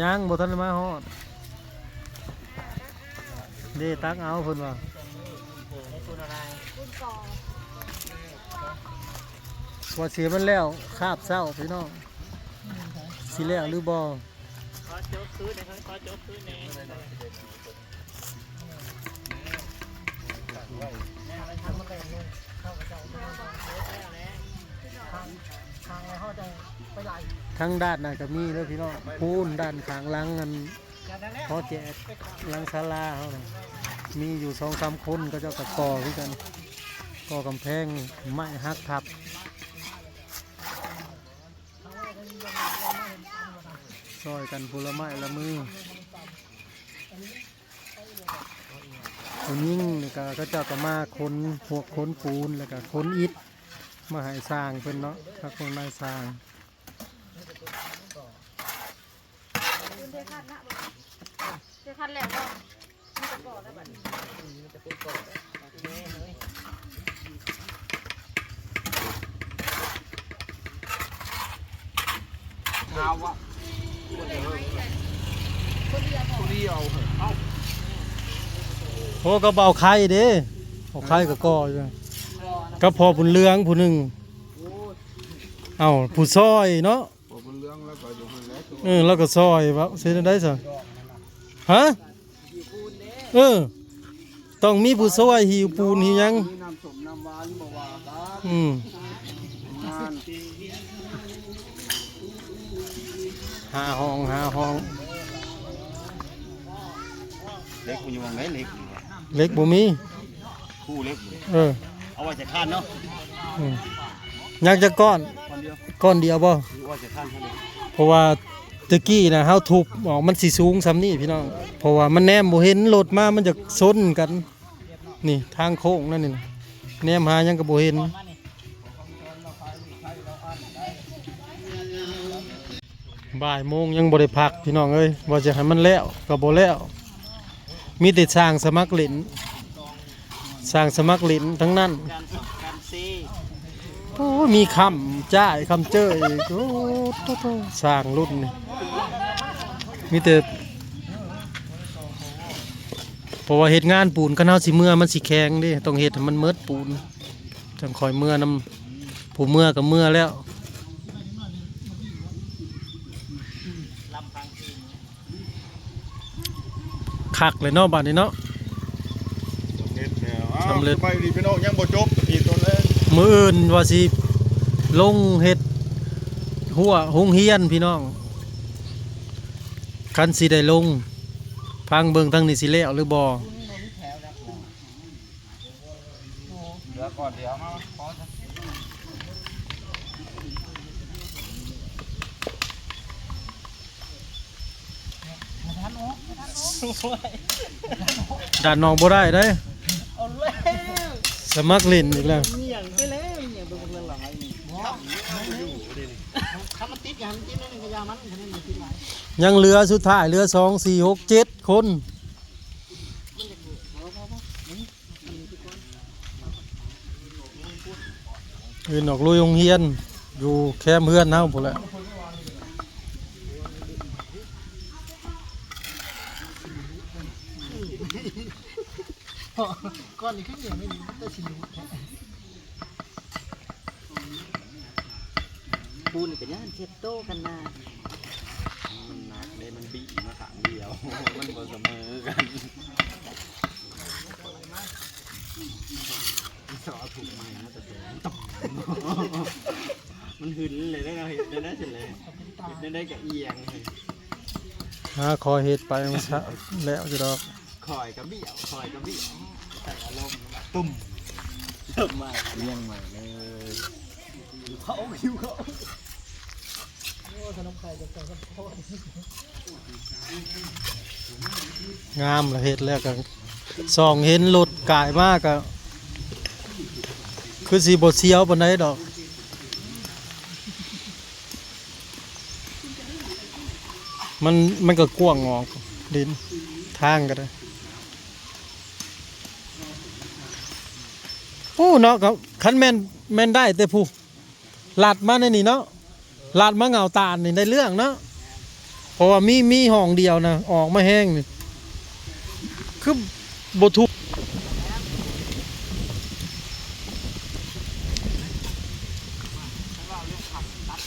ຍັງບໍ່ທັນໄດ້ມາຮອດ ເດ້ ຕັກເອົາເພິ່ນວ່າ. ວ່າຊິໃຫ້ມັນແລ້ວຄາບເຊົ້າພີ່ນ້ອງ ຊິແລ້ວຫຼືບໍ່? ຂໍໂຈະຄືນແດ່ ຂໍໂຈະຄືນແດ່. ທາງດ້ານນັ້ນກໍມີເດີພີ່ນ້ອງ ພູນ ດ້ານຂ້າງຫຼັງອັນ ພໍແຈກຫຼັງສາລາເຮົານະ ມີຢູ່ສອງສາມຄົນ ເຂົາເຈົ້າກໍກໍ່ຄືກັນ ກໍ່ກຳແພງໄມ້ຫັກທັບ ຊ່ອຍກັນຜູ້ລະໄມ້ລະມື. ຜູ້ຍິງນີ້ກໍ ເຂົາເຈົ້າກໍມາຂົນພວກ ຂົນປູນ ແລ້ວກໍຂົນອິດມາໃຫ້ຊ່າງເພິ່ນເນາະ ພາພວກນາຍຊ່າງ. ເທຄັນນະ ເທຄັນແລ້ວບໍ່? ມີແຕ່ກໍ່ແລ້ວບັດນີ້. ເອົາວະ ຜູ້ດຽວ ຜູ້ດຽວ ເອົ້າ ໂອ້ ກໍເບົາໄຂ່ເດ້ ເບົາໄຂ່ກໍກໍ່ຢູ່ ກັບພໍ່ບຸນເຫຼືອງຜູ້ໜຶ່ງ ເອົ້າ ຜູ້ຊ່ອຍເນາະ. ບໍ່ເປັນເລື່ອງ ແລ້ວກໍຢູ່ຫັ້ນແຫຼະ ເອີ ແລ້ວກໍຊ່ອຍ ເວົ້າຊິແນວໃດຊະ? ຮະ? ເອີ ຕ້ອງມີຜູ້ຊ່ອຍຫິ້ວປູນຫິ້ວຫຍັງ ມີນ້ຳສົ້ມນ້ຳຫວານບໍ່ວ່າກັນ ອືມ ງານ ຫ້າຫ້ອງ ຫ້າຫ້ອງ ເຫຼັກມັນຢູ່ໝ່ອງໃດ ເຫຼັກ ເຫຼັກບໍ່ມີ ຄູເຫຼັກ ເອີ ເອົາໄວ້ໃສ່ຄານເນາະ ອືມ ຍັງຈັກກ້ອນ? ກ້ອນດຽວ ກ້ອນດຽວບໍ່? ເອົາໄວ້ໃສ່ຄານເທົ່ານັ້ນ ເພາະວ່າແຕ່ກີ້ນະ ເຮົາທຸບອອກ ມັນຊິສູງສ່ຳນີ້ພີ່ນ້ອງ ເພາະວ່າມັນແນມບໍ່ເຫັນ ລົດມາມັນຈະຊົນກັນ ນີ້ທາງໂຄ້ງນັ້ນນີ້ ແນມຫາຫຍັງກໍບໍ່ເຫັນ. ບ່າຍໂມງຍັງບໍ່ໄດ້ພັກພີ່ນ້ອງເອີຍ ວ່າຈະໃຫ້ມັນແລ້ວກໍບໍ່ແລ້ວ ມີແຕ່ຊ່າງສະໝັກຫຼິ້ນ ຊ່າງສະໝັກຫຼິ້ນທັງນັ້ນ. ໂອ້ຍ ມີຄຳຈ້າຍຄຳເຈີອີກ ໂອ້ໂຕໆ ຊ່າງລຸ້ນນີ້ ມີແຕ່ ເພາະວ່າເຮັດງານປູນ ຄັນເຮົາຊິເມືອມັນຊິແຂງເດ້ ຕ້ອງເຮັດໃຫ້ມັນໝົດປູນ ຈັ່ງຄ່ອຍເມືອນຳ ຜູ້ເມືອກໍເມືອແລ້ວ. ຄັກເລີຍເນາະ ບາດນີ້ເນາະ ສຳເລັດແລ້ວ. ສຳເລັດ ສະບາຍດີພີ່ນ້ອງ ຍັງບໍ່ຈົບອີກຕົນເລີຍ. ມື້ອື່ນວ່າຊິລົງເຮັດຮົ້ວໂຮງຮຽນພີ່ນ້ອງ ຄັນຊິໄດ້ລົງ ຟັງເບິ່ງທາງນີ້ຊິແລ້ວຫຼືບໍ່. ເຫຼືອກ້ອນດຽວ ເຮົາພໍ ດັນອອກບໍ່ໄດ້ເດ້ ເອົາແລ້ວ ສະໝັກຫຼິ້ນອີກແລ້ວ ຫຍັງໄປແລ້ວ ຫຍັງໄປເບິ່ງຫຼາຍໆ ນີ້ ຄັນມັນຕິດກໍໃຫ້ມັນຕິດໜ້ອຍໜຶ່ງກໍຢ່າມັນ ຄັນມັນບໍ່ຕິດຫຼາຍ. ຍັງເຫຼືອສຸດທ້າຍ ເຫຼືອສອງ ສີ່ ຫົກ ເຈັດຄົນ. ອື່ນອອກລຸຍໂຮງຮຽນ ຢູ່ແຄມເຮືອນເຮົາພຸ້ນແຫຼະ. ກ້ອນນີ້ຄືຫຍັງນີ້ ແຕ່ຊິຫຼຸດແທ້. ປູນກໍຢ້ານເຊັດໂຕກັນນະ ມັນໜັກເດ້ ມັນບີ້ມາຂ້າງດຽວ ມັນບໍ່ສະເໝີກັນ. ຊໍຖືກໄມ້ມາແຕ່ແສນ ມັນຫຶນເລີຍເນາະ ເຮັດແນວໃດຊັ້ນແຫຼະ ເຮັດແນວໃດກໍອຽງ. ຫາຂ້ອຍເຮັດໄປ ມັນຊະແລ້ວຢູ່ດອກ. ຂ້ອຍກໍບ້ຽວ ຂ້ອຍກໍບ້ຽວ ໃສ່ອາລົມ ຕຸ້ມ ເລີ່ມໃໝ່ ລຽງໃໝ່ເລີຍ. ຫິວເຂົ້າ ຫິວເຂົ້າ. ງາມລະ ເຮັດແລ້ວກໍສ່ອງເຫັນລົດກາຍມາ ກໍຄືຊິບໍ່ສຽວປານໃດດອກ. ມັນ ມັນກໍກວ້າງອອກ ດິນທາງກໍໄດ້. ໂອ້ເນາະ ກໍຄັນແມ່ນ ແມ່ນໄດ້ແຕ່ຜູ້ ລັດມາໃນນີ້ເນາະ ລັດມາເຫງົ້າຕານນີ້ໄດ້ເລື່ອງເນາະ ເພາະວ່າມີ ມີຫ້ອງດຽວນະ ອອກມາແຮງນີ້ ຄືບໍ່ທຸກ. ເວົ້າເລື່ອງຜັກຕັດ